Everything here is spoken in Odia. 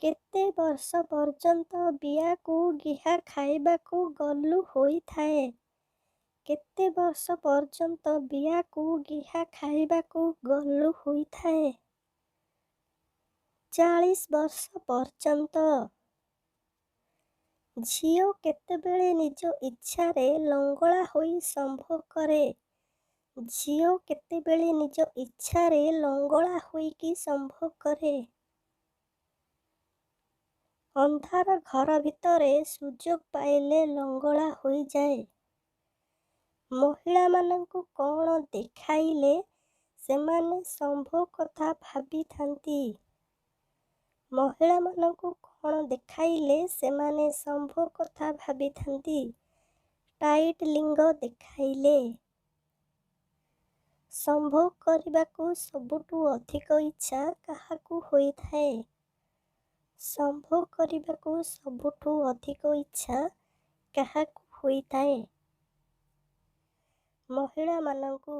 କେତେ ବର୍ଷ ପର୍ଯ୍ୟନ୍ତ ବିଆକୁ ଗିହା ଖାଇବାକୁ ଗଲୁ ହୋଇଥାଏ? କେତେ ବର୍ଷ ପର୍ଯ୍ୟନ୍ତ ବିଆକୁ ଗିହା ଖାଇବାକୁ ଗଲୁ ହୋଇଥାଏ? 40 ବର୍ଷ ପର୍ଯ୍ୟନ୍ତ। ଝିଅ କେତେବେଳେ ନିଜ ଇଚ୍ଛାରେ ଲଙ୍ଗଳା ହୋଇ ସମ୍ଭୋଗ କରେ? ଝିଅ କେତେବେଳେ ନିଜ ଇଚ୍ଛାରେ ଲଙ୍ଗଳା ହୋଇକି ସମ୍ଭୋଗ କରେ? ଅନ୍ଧାର ଘର ଭିତରେ ସୁଯୋଗ ପାଇଲେ ଲଙ୍ଗଳା ହୋଇଯାଏ। ମହିଳାମାନଙ୍କୁ କ'ଣ ଦେଖାଇଲେ ସେମାନେ ସମ୍ଭୋଗ କଥା ଭାବିଥାନ୍ତି? ମହିଳାମାନଙ୍କୁ କ'ଣ ଦେଖାଇଲେ ସେମାନେ ସମ୍ଭୋଗ କଥା ଭାବିଥାନ୍ତି? ଟାଇଟ୍ ଲିଙ୍ଗ ଦେଖାଇଲେ। ସମ୍ଭୋଗ କରିବାକୁ ସବୁଠୁ ଅଧିକ ଇଚ୍ଛା କାହାକୁ ହୋଇଥାଏ? ସମ୍ଭୋଗ କରିବାକୁ ସବୁଠୁ ଅଧିକ ଇଚ୍ଛା କାହାକୁ ହୋଇଥାଏ? ମହିଳାମାନଙ୍କୁ।